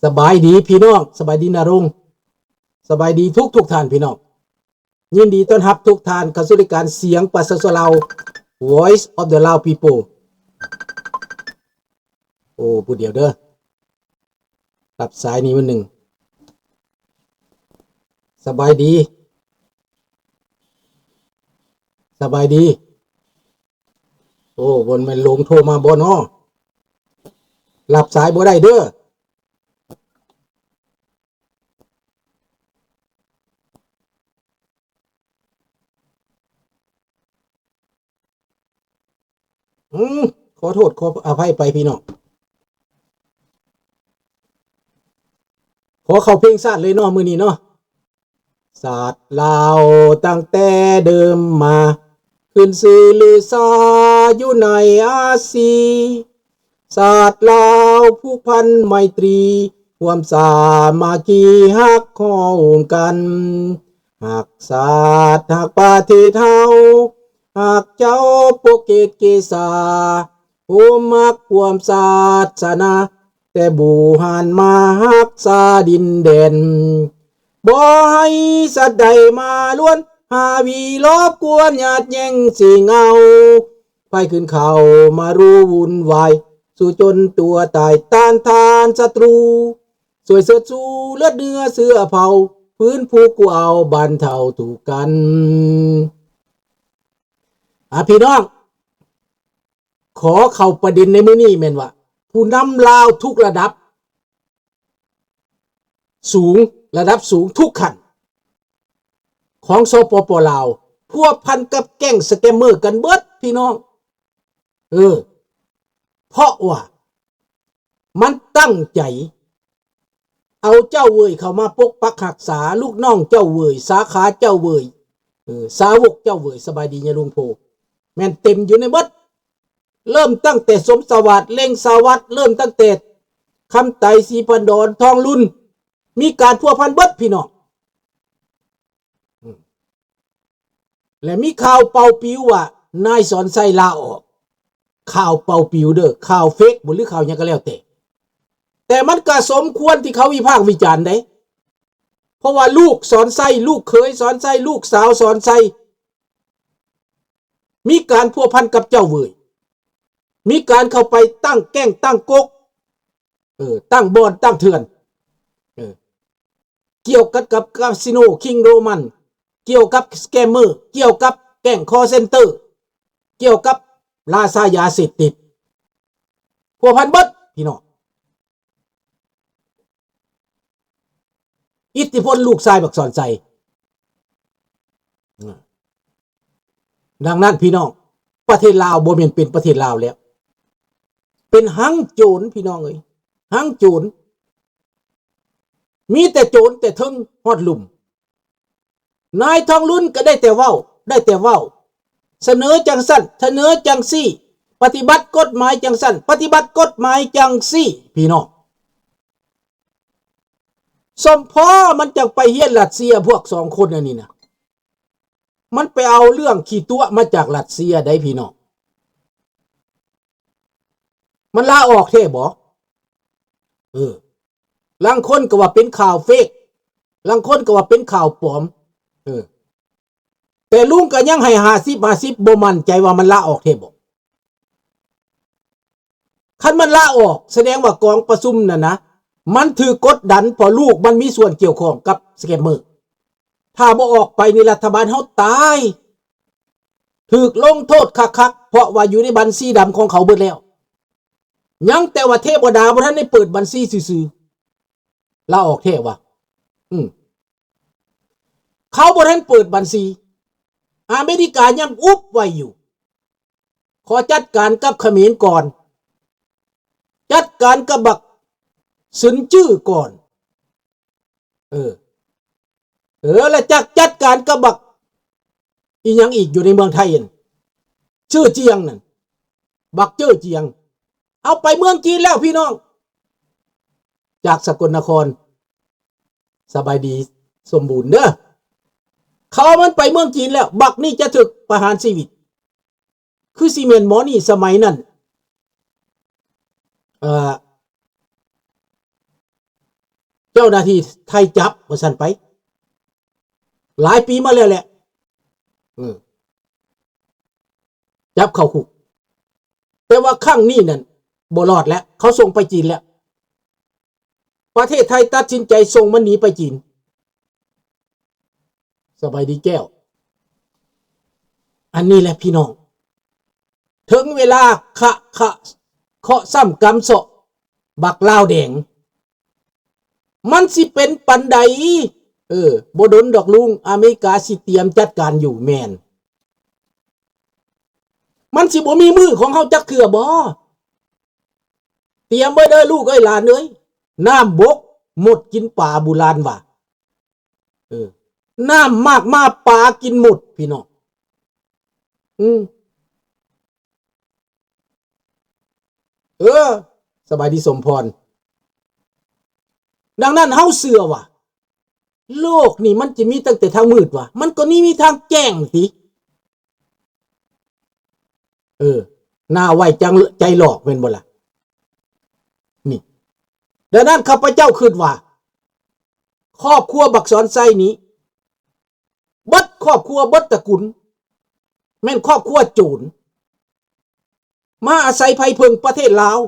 ສະບາຍດີພີ່ນ້ອງ, ສະບາຍດີນາລົງ, ສະບາຍດີທຸກໆທ່ານພີ່ນ້ອງ. ຍິນດີຕ້ອນຮັບທຸກທ່ານເຂົ້າສູ່ລາຍການສຽງປະຊາຊົນລາວ Voice of the Lao People. ໂອ້ ຜູ້ດຽວເດີ ຮັບສາຍນີ້ມື້ໜຶ່ງ. ສະບາຍດີ, ສະບາຍດີ. ໂອ້ ບໍ່ແມ່ນຫຼົງໂທມາບໍ່ນໍ? ຮັບສາຍບໍ່ໄດ້ເດີ. ອືມ ຂໍໂທດຂໍອະໄພໄປພີ່ນ້ອງ. ຂໍເຂົ້າເພງຊາດເລີຍເນາະ ມື້ນີ້ເນາະ. ຊາດລາວຕັ້ງແຕ່ເດີມມາ ຂຶ້ນຊື່ລືຊາຢູ່ໃນອາຊີ. ຊາດລາວຜູກພັນໄມຕີ ຮ່ວມສາມັກຄີຮັກຮ່ວມກັນ. ຮັກຊາດຮັກປະເທດເຮົາ ຮັກເຈົ້າປົກເກດເກສາ ໂຮມຮັກຮ່ວມສາສະໜາ ແຕ່ບູຮານມາຮັກສາດິນແດນ. ບໍ່ໃຫ້ສັດໃດມາລວນ ຫາວີລອບກວນຍາດແຍ່ງຊິງເອົາ. ໃຜຂຶ້ນເຂົ້າມາຮູ້ວຸ່ນວາຍ ສູ້ຈົນຕົວຕາຍຕ້ານທານສັດຕູ. ຊ່ວຍເຊີດຊູເລືອດເນື້ອເຊື້ອເຜົ່າ ຟື້ນຟູກູ້ເອົາບັນເທົາທຸກກັນ. ອາ ພີ່ນ້ອງ ຂໍເຂົ້າປະເດັນໃນມື້ນີ້ແມ່ນວ່າ ຜູ້ນຳລາວທຸກລະດັບສູງ, ລະດັບສູງທຸກຂັ້ນຂອງ ສປປ ລາວ ພົວພັນກັບແກ້ງສະແກມເມີກັນເບິດພີ່ນ້ອງ. ເອີ ເພາະວ່າມັນຕັ້ງໃຈ ເອົາເຈົ້າເຫວີຍເຂົ້າມາປົກປັກຮັກສາ ລູກນ້ອງເຈົ້າເຫວີຍ ສາຂາເຈົ້າເຫວີຍ ເອີ ສາວົກເຈົ້າເຫວີຍ. ສະບາຍດີຍາລຸງໂພ ແມ່ນເຕັມຢູ່ໃນເບິດ ເລີ່ມຕັ້ງແຕ່ສົມສະຫວາດ ເລັ່ງສະຫວັດ ເລີ່ມຕັ້ງແຕ່ຄຳໄຕ ສີພັນດອນ ທອງລຸນ ມີການພົວພັນເບິດພີ່ນ້ອງ. ອືມ ແລະ ມີຂ່າວເປົ່າປິວວ່າ ນາຍສອນໄຊລາອອກ. ຂ່າວເປົ່າປິວເດີ ຂ່າວເຟກບໍ ຫຼື ຂ່າວຫຍັງກໍແລ້ວແຕ່ ແຕ່ມັນກໍສົມຄວນທີ່ເຂົາວິພາກວິຈານເດ້ ເພາະວ່າລູກສອນໄຊ ລູກເຂີຍສອນໄຊ ລູກສາວສອນໄຊ ມີການພົວພັນກັບເຈົ້າເຫວີຍ ມີການເຂົ້າໄປຕັ້ງແກ້ງຕັ້ງກົກ ເອີ ຕັ້ງບ່ອນຕັ້ງເຖື່ອນ ເອີ ກ່ຽວກັບ ກັບກາສິໂນຄິງໂຣມັນ ກ່ຽວກັບສະແກມເມີ ກ່ຽວກັບແກ້ງຄໍເຊັນເຕີ ກ່ຽວກັບລາຊາຢາເສບຕິດ ພົວພັນເບິດພີ່ນ້ອງ. ອິດທິພົນລູກຊາຍບັກສອນໄຊ. ດັ່ງນັ້ນພີ່ນ້ອງ ປະເທດລາວບໍ່ແມ່ນເປັນປະເທດລາວແລ້ວ ເປັນຮັງໂຈນພີ່ນ້ອງເອີຍ ຮັງໂຈນ ມີແຕ່ໂຈນແຕ່ເທິງຮອດລຸ່ມ. ນາຍທອງລຸນກໍໄດ້ແຕ່ເວົ້າ ໄດ້ແຕ່ເວົ້າ ສະເໜີຈັ່ງຊັ້ນ ສະເໜີຈັ່ງຊີ້ ປະຕິບັດກົດໝາຍຈັ່ງຊັ້ນ ປະຕິບັດກົດໝາຍຈັ່ງຊີ້ ພີ່ນ້ອງ. ສົມພໍມັນຈັ່ງໄປຮຽນຣັດເຊຍ ພວກສອງຄົນອັນນີ້ນະ ມັນໄປເອົາເລື່ອງຂີ້ຕົວະມາຈາກຣັດເຊຍໄດ໋ພີ່ນ້ອງ. ມັນລາອອກແທ້ບໍ່? ເອີ ລາງຄົນກໍວ່າເປັນຂ່າວເຟກ ລາງຄົນກໍວ່າເປັນຂ່າວປອມ ເອີ ແຕ່ລຸງກໍຍັງໃຫ້ຫ້າສິບຫ້າສິບ ບໍ່ໝັ້ນໃຈວ່າມັນລາອອກແທ້ບໍ່? ຄັນມັນລາອອກ ສະແດງວ່າກອງປະຊຸມນັ້ນນະ ມັນຖືກກົດດັນ ເພາະລູກມັນມີສ່ວນກ່ຽວຂ້ອງກັບສະແກມເມີ. ຖ້າບໍ່ອອກໄປນີ້ ລັດຖະບານເຮົາຕາຍ ຖືກລົງໂທດຄັກໆ ເພາະວ່າຢູ່ໃນບັນຊີດຳຂອງເຂົາເບິດແລ້ວ. ຍັງແຕ່ວ່າເທວະດາບໍ່ທັນໄດ້ເປີດບັນຊີຊື່ໆ. ລາອອກແທ້ວະ? ອືມ ເຂົາບໍ່ທັນເປີດບັນຊີ. ອາເມລິກາຍັງອຸບໄວ້ຢູ່. ຂໍຈັດການກັບຂະເໝນກ່ອນ. ຈັດການກັບບັກຊຶນຈື້ກ່ອນ. ເອີ ເອີ ແລ້ວຈັກຈັດການກັບບັກອີ່ຫຍັງອີກຢູ່ໃນເມືອງໄທຫັ້ນ ຊື່ຈຽງນັ້ນ ບັກເຈີ້ຈຽງ ເອົາໄປເມືອງຈີນແລ້ວພີ່ນ້ອງ ຈາກສະກົນນະຄອນ. ສະບາຍດີສົມບູນເດີ ເຂົາເອົາມັນໄປເມືອງຈີນແລ້ວ ບັກນີ້ຈະຖືກປະຫານຊີວິດ. ຄືຊິແມ່ນໝໍນີ້ສະໄໝນັ້ນ ເອີ ເຈົ້າໜ້າທີ່ໄທຈັບວ່າຊັ້ນໄປ ຫຼາຍປີມາແລ້ວແຫຼະ ເອີ ຈັບເຂົ້າຄຸກ ແຕ່ວ່າຄັ້ງນີ້ນັ້ນບໍ່ລອດແລ້ວ ເຂົາສົ່ງໄປຈີນແລ້ວ ປະເທດໄທຕັດສິນໃຈສົ່ງມັນໜີໄປຈີນ. ສະບາຍດີແກ້ວ ອັນນີ້ແຫຼະພີ່ນ້ອງ ເຖິງເວລາຂະ ຂະ ເຄາະຊ້ຳກຳເຊາະ ບັກລາວແດງ ມັນຊິເປັນປານໃດ? ເອີ ບໍ່ດົນດອກລຸງ ອາເມລິກາຊິຕຽມຈັດການຢູ່ ແມ່ນ ມັນຊິບໍ່ມີມື້ຂອງເຮົາຈັກເທື່ອບໍ? ຕຽມໄວ້ເດີລູກເອີຍ ຫຼານເອີຍ ນ້ຳບົກມົດກິນປາ ບູຮານວ່າ ເອີ ນ້ຳມາກມາປາກິນມົດ ພີ່ນ້ອງ ອືມ ເອີ ສະບາຍດີສົມພອນ ດັ່ງນັ້ນເຮົາເຊື່ອວ່າ ໂລກນີ້ມັນຈະມີຕັ້ງແຕ່ທາງມືດຫວາ? ມັນກໍນີ້ມີທາງແຈ້ງຕິ ເອີ ໜ້າໄວ້ຈັງ ໃຈຫຼອກແມ່ນບໍ່ລະ? ນີ້ ດັ່ງນັ້ນຂ້າພະເຈົ້າຄິດວ່າ ຄອບຄົວບັກສອນໄຊນີ້ ເບິດຄອບຄົວເບິດຕະກຸນ ແມ່ນຄອບຄົວໂຈນ ມາອາໄສໄພເພິ່ງປະເທດລາວ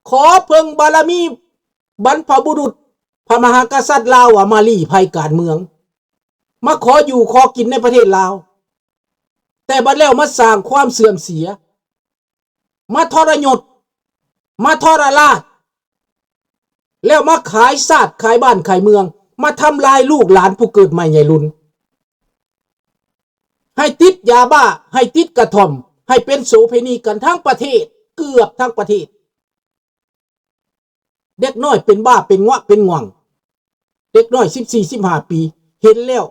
ຂໍເພິ່ງບາລະມີບັນພະບຸລຸດພະມະຫາກະສັດລາວວ່າມາລີ້ໄພການເມືອງ ມາຂໍຢູ່ຂໍກິນໃນປະເທດລາວ ແຕ່ບັດແລ້ວມາສ້າງຄວາມເສື່ອມເສຍ ມາທໍລະຍົດ ມາທໍລະລາດ ແລ້ວມາຂາຍຊາດຂາຍບ້ານຂາຍເມືອງ ມາທຳລາຍລູກຫຼານຜູ້ເກີດໃໝ່ໃຫຍ່ລຸນ ໃຫ້ຕິດຢາບ້າ ໃຫ້ຕິດກະທ່ອມ ໃຫ້ເປັນໂສເພນີກັນທັງປະເທດ ເກືອບທັງປະເທດ ເດັກນ້ອຍເປັນບ້າເປັນງວະເປັນຫງ່ອງ ເດັກນ້ອຍສິບສີ່ ສິບຫ້າປີ ເຫັນແລ້ວ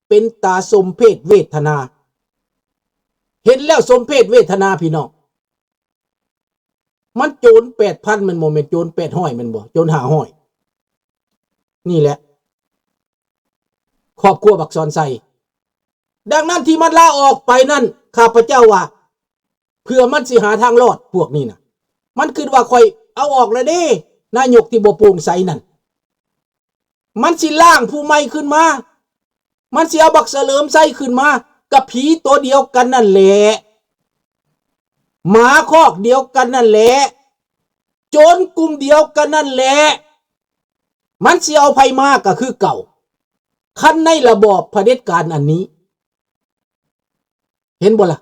ເປັນຕາສົມເພດເວທະນາ ເຫັນແລ້ວສົມເພດເວທະນາພີ່ນ້ອງ ມັນໂຈນແປດພັນແມ່ນບໍ່? ແມ່ນໂຈນແປດຮ້ອຍແມ່ນບໍ່? ໂຈນຫ້າຮ້ອຍ ນີ້ແຫຼະ ຄອບຄົວບັກສອນໄຊ ດັ່ງນັ້ນທີ່ມັນລາອອກໄປນັ້ນ ຂ້າພະເຈົ້າວ່າ ເພື່ອມັນຊິຫາທາງລອດພວກນີ້ນະ ມັນຄິດວ່າຂ້ອຍເອົາອອກແລ້ວເດ້ ນາຍົກທີ່ບໍ່ໂປ່ງໃສນັ້ນ ມັນຊິລ້າງຜູ້ໃໝ່ຂຶ້ນມາ ມັນຊິເອົາບັກສະເຫຼີມໄຊຂຶ້ນມາ ກະຜີໂຕດຽວກັນນັ້ນແຫຼະ ໝາຄອກດຽວກັນນັ້ນແຫຼະ ໂຈນກຸ່ມດຽວກັນນັ້ນແຫຼະ ມັນຊິເອົາໃຜມາກະຄືເກົ່າ ຄັນໃນລະບອບຜະເດັດການອັນນີ້ ເຫັນບໍ່ລະ?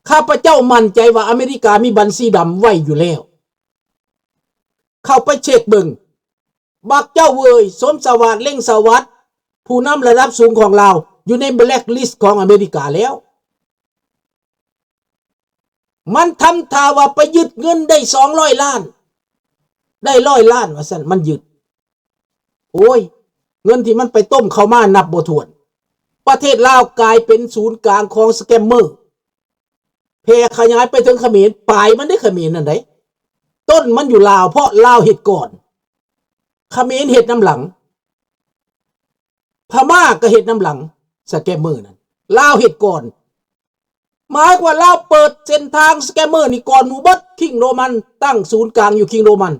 ຂ້າພະເຈົ້າໝັ້ນໃຈວ່າອາເມລິກາມີບັນຊີດຳໄວ້ຢູ່ແລ້ວ ເຂົ້າໄປເຊັກເບິ່ງ ບັກເຈົ້າເຫວີຍ ສົມສະຫວາດ ເລັ່ງສະຫວັດ ຜູ້ນຳລະດັບສູງຂອງລາວ ຢູ່ໃນແບລັກລິສຂອງອາເມລິກາແລ້ວ ມັນທຳທ່າວ່າໄປຍຶດເງິນໄດ້ສອງຮ້ອຍລ້ານ ໄດ້ຮ້ອຍລ້ານວ່າຊັ້ນ ມັນຍຶດ ໂອ້ຍ ເງິນທີ່ມັນໄປຕົ້ມເຂົ້າມານັບບໍ່ຖ້ວນ ປະເທດລາວກາຍເປັນສູນກາງຂອງສະແກມເມີ ແຜ່ຂະຫຍາຍໄປເຖິງຂະເໝນ ປາຍມັນເດ້ ຂະເໝນນັ້ນໃດຕົ້ນມັນຢູ່ລາວ ເພາະລາວເຮັດກ່ອນ ຂະເໝນເຮັດນຳຫຼັງ ພະມ້າກໍເຮັດນຳຫຼັງ ສະແກມເມີນັ້ນ ລາວເຮັດກ່ອນ ໝາຍຄວາມວ່າລາວເປີດເສັ້ນທາງສະແກມເມີນີ້ກ່ອນໝູ່ເບິດ ຄິງໂຣມັນ ຕັ້ງສູນກາງຢູ່ຄິງໂຣມັນ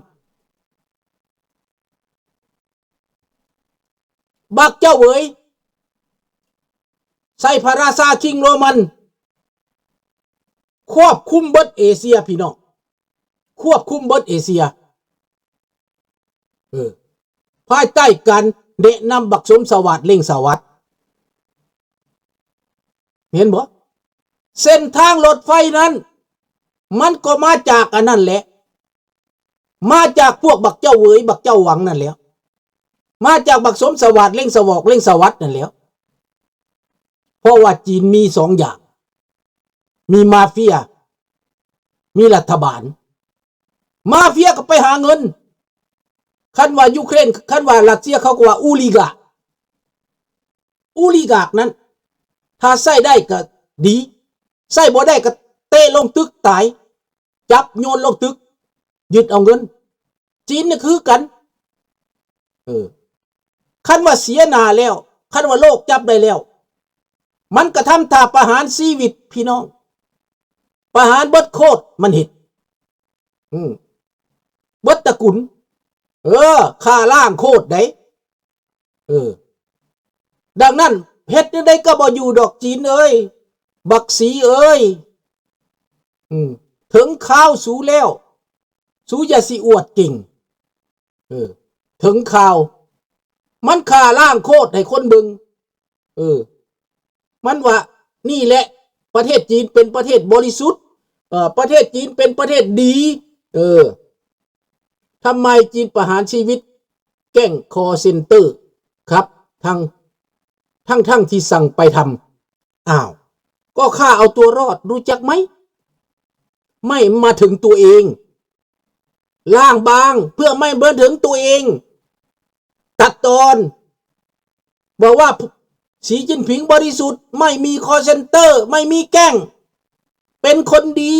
ບັກເຈົ້າເຫວີຍ ໃສ່ພະລາຊາຄິງໂຣມັນ ຄວບຄຸມເບິດເອເຊຍ ພີ່ນ້ອງ ຄວບຄຸມເບິດເອເຊຍ ເອີ ພາຍໃຕ້ການແນະນຳບັກສົມສະຫວາດ ເລັ່ງສະຫວັດ ເຫັນບໍ່? ເສັ້ນທາງລົດໄຟນັ້ນ ມັນກໍມາຈາກອັນນັ້ນແຫຼະ ມາຈາກພວກບັກເຈົ້າເຫວີຍ ບັກເຈົ້າຫວັງນັ້ນແຫຼະ ມາຈາກບັກສົມສະຫວາດ ເລັ່ງສະຫວອກ ເລັ່ງສະຫວັດນັ້ນແຫຼະ ເພາະວ່າຈີນມີສອງຢ່າງ ມີມາເຟຍ ມີລັດຖະບານ ມາເຟຍກໍໄປຫາເງິນ ຄັນວ່າຢູເຄຣນ ຄັນວ່າຣັດເຊຍ ເຂົາກໍວ່າໂອລິກາ ໂອລິການັ້ນ ຖ້າໃຊ້ໄດ້ກໍດີ ໃຊ້ບໍ່ໄດ້ກໍເຕະລົງຕຶກຕາຍ ຈັບໂຍນລົງຕຶກ ຍຶດເອົາເງິນ ຈີນນີ້ຄືກັນ ເອີ ຄັນວ່າເສຍໜ້າແລ້ວ ຄັນວ່າໂລກຈັບໄດ້ແລ້ວ ມັນກະທຳທ່າປະຫານຊີວິດ ພີ່ນ້ອງ ປະຫານເບິດໂຄດ ມັນເຮັດ ອືມ ເບິດຕະກຸນ. ເອີ ຂ້າລ້າງໂຄດໃດ. ເອີ ດັ່ງນັ້ນ ເຮັດແນວໃດກໍບໍ່ຢູ່ດອກ ຈີນເອີຍ ບັກສີເອີຍ. ອືມ ເຖິງຄາວສູແລ້ວ ສູຢ່າຊິອວດເກັ່ງ. ເອີ ເຖິງຄາວ ມັນຂ້າລ້າງໂຄດໃຫ້ຄົນເບິ່ງ. ເອີ ມັນວ່າ ນີ້ແຫຼະ ປະເທດຈີນເປັນປະເທດບໍລິສຸດ ເອີ ປະເທດຈີນເປັນປະເທດດີ. ເອີ ທຳໄມຈີນປະຫານຊີວິດແກ້ງຄໍເຊັນເຕີຄັບ ທັງ ທັງໆທີ່ສັ່ງໄປທຳ? ອ້າວ ກໍຂ້າເອົາຕົວລອດ ຮູ້ຈັກໄໝ? ໄໝ້ມາເຖິງຕົວເອງ ລ້າງບາງເພື່ອໄໝ້ມາເຖິງຕົວເອງ. ຕັດຕອນ ບອກວ່າ ສີຈິ້ນຜິງບໍລິສຸດ ໄມ່ມີຄໍເຊັນເຕີ ໄມ່ມີແກ້ງ ເປັນຄົນດີ.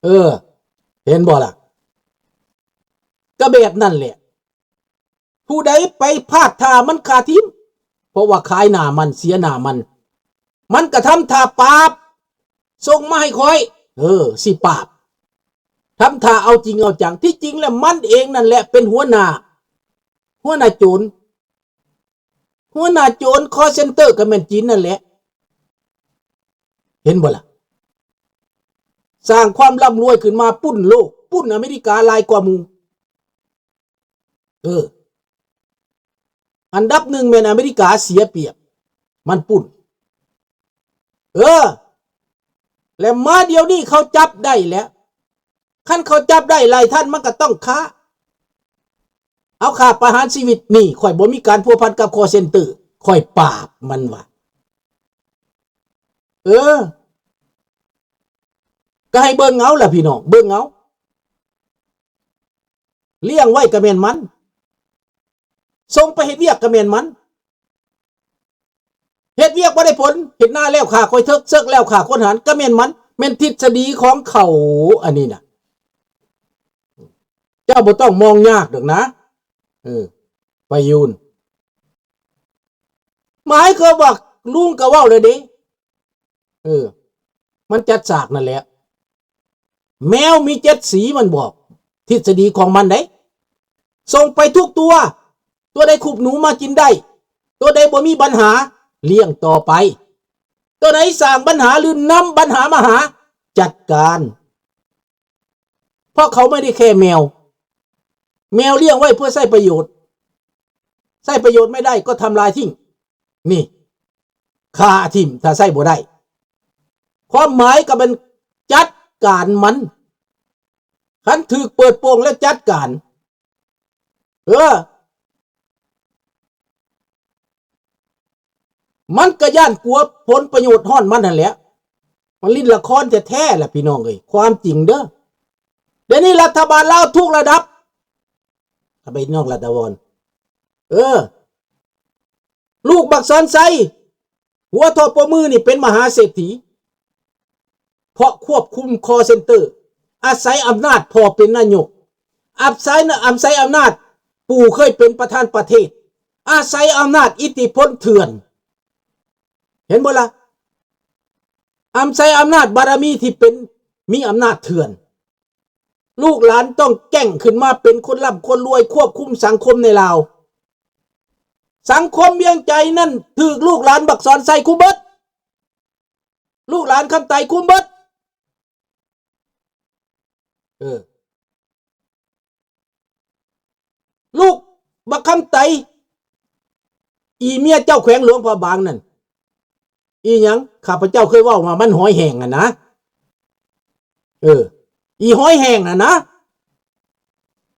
ເອີ ເຫັນບໍ່ລະ? ກະແບບນັ້ນແຫຼະ ຜູ້ໃດໄປພາດທ່າມັນຂ້າຖິ້ມ ເພາະວ່າຂາຍໜ້າມັນ ເສຍໜ້າມັນ ມັນກະທຳທ່າປາບ ສົ່ງມາໃຫ້ຂ້ອຍ ເອີ ຊິປາບ ທຳທ່າເອົາຈິງເອົາຈັງ. ທີ່ຈິງແລ້ວມັນເອງນັ້ນແຫຼະເປັນຫົວໜ້າ ຫົວໜ້າໂຈນ ຫົວໜ້າໂຈນຄໍເຊັນເຕີກໍແມ່ນຈີນນັ້ນແຫຼະ ເຫັນບໍ່ລະ? ສ້າງຄວາມລ່ຳລວຍຂຶ້ນມາປຸ້ນໂລກ ປຸ້ນອາເມລິກາຫຼາຍກວ່າໝູ່. ເອີ ອັນດັບໜຶ່ງແມ່ນອາເມລິກາເສຍປຽບ ມັນປຸ້ນ. ເອີ ແລະມາດຽວນີ້ເຂົາຈັບໄດ້ແລ້ວ ຄັນເຂົາຈັບໄດ້ໄລ່ທັນ ມັນກໍຕ້ອງຂ້າ ເອົາຂ້າປະຫານຊີວິດ. ນີ້ ຂ້ອຍບໍ່ມີການພົວພັນກັບຄໍເຊັນເຕີ ຂ້ອຍປາບມັນວ່າ. ເອີ ກໍໃຫ້ເບິ່ງເອົາລະພີ່ນ້ອງ ເບິ່ງເອົາ. ລ້ຽງໄວ້ກໍແມ່ນມັນ ສົ່ງໄປເຮັດວຽກກໍແມ່ນມັນ ເຮັດວຽກບໍ່ໄດ້ຜົນ ເຮັດນາແລ້ວຂ້າຂ້ອຍເຖິກ ເສິກແລ້ວຂ້າຄົນຫານ ກໍແມ່ນມັນ ແມ່ນທິດສະດີຂອງເຂົາ ອັນນີ້ນະ ເຈົ້າບໍ່ຕ້ອງມອງຍາກດອກນະ. ເອີ ປະຍຸນ ໝາຍຄວາມວ່າລຸງກໍເວົ້າແລ້ວເດ້ ເອີ ມັນຈັດສາກນັ້ນແຫຼະ ແມວມີເຈັດສີ ມັນບອກ ທິດສະດີຂອງມັນເດ້ ສົ່ງໄປທຸກຕົວ ຕົວໃດຄຸບໜູມາກິນໄດ້ ຕົວໃດບໍ່ມີບັນຫາ ລ້ຽງຕໍ່ໄປ ຕົວໃດສ້າງບັນຫາ ຫຼື ນຳບັນຫາມາຫາ ຈັດການ. ເພາະເຂົາໄມ່ໄດ້ແຄ່ແມວ ແມວລ້ຽງໄວ້ເພື່ອໃຊ້ປະໂຫຍດ ໃຊ້ປະໂຫຍດໄມ່ໄດ້ກໍທຳລາຍຖິ້ມ ນີ້ ຂ້າຖິ້ມ ຖ້າໃຊ້ບໍ່ໄດ້ ຄວາມໝາຍກໍແມ່ນຈັດການມັນ ຄັນຖືກເປີດໂປງແລ້ວຈັດການ. ເອີ ມັນກະຢ້ານກົວຜົນປະໂຫຍດຮ້ອນມັນຫັ້ນແຫຼະ ມັນຫຼິ້ນລະຄອນແທ້ໆລະພີ່ນ້ອງເອີຍ ຄວາມຈິງເດີ. ດຽວນີ້ລັດຖະບານລາວທຸກລະດັບ ເອົາໄປນອກລັດຖະບານ ເອີ ລູກບັກສອນໄຊ ຫົວທໍ່ປົບມືນີ້ເປັນມະຫາເສດຖີ ເພາະຄວບຄຸມຄໍເຊັນເຕີ ອາໄສອຳນາດພໍ່ເປັນນາຍົກ ອາໄສ ອາໄສອຳນາດປູ່ເຄີຍເປັນປະທານປະເທດ ອາໄສອຳນາດອິດທິພົນເຖື່ອນ ເຫັນບໍ່ລະ? ອາໄສອຳນາດບາລະມີທີ່ເປັນ ມີອຳນາດເຖື່ອນ ລູກຫຼານຕ້ອງແກ້ງຂຶ້ນມາເປັນຄົນລ່ຳຄົນລວຍ ຄວບຄຸມສັງຄົມໃນລາວ. ສັງຄົມວຽງໃຈນັ້ນຖືກລູກຫຼານບັກສອນໄຊຄຸມເບິດ ລູກຫຼານຄຳໄຕຄຸມເບິດ. ເອີ ລູກບັກຄຳໄຕ ອີເມຍເຈົ້າແຂວງຫຼວງພະບາງນັ້ນ ອີຫຍັງ ຂ້າພະເຈົ້າເຄີຍເວົ້າວ່າມັນຫອຍແຫ້ງຫັ້ນນະ ເອີ ອີຫອຍແຫ້ງຫັ້ນນະ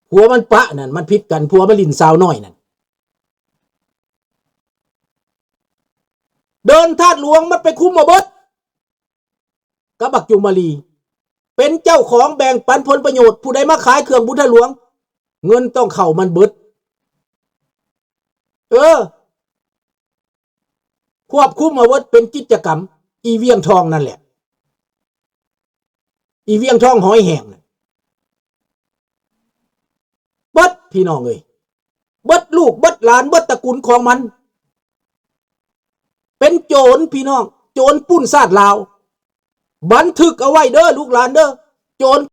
ຜົວມັນປະນັ້ນ ມັນຜິດກັນ ຜົວມັນຫຼິ້ນສາວນ້ອຍນັ້ນ ເດີ່ນທາດຫຼວງມັນໄປຄຸມເອົາເບິດ ກັບບັກຈຸມມາລີ ເປັນເຈົ້າຂອງແບ່ງປັນຜົນປະໂຫຍດ ຜູ້ໃດມາຂາຍເຄື່ອງບຸນທະຫຼວງ ເງິນຕ້ອງເຂົ້າມັນເບິດ ເອີ ຄວບຄຸມເອົາເບິດ ເປັນກິດຈະກຳ ອີວຽງທອງນັ້ນແຫຼະ ອີວຽງທອງຫອຍແຫ້ງນັ້ນ ເບິດ ພີ່ນ້ອງເອີຍ ເບິດລູກເບິດຫຼານ ເບິດຕະກຸນຂອງມັນ ເປັນໂຈນ ພີ່ນ້ອງ ໂຈນປຸ້ນຊາດລາວ ບັນທຶກເອົາໄວ້ເດີ ລູກຫຼານເດີ ໂຈນ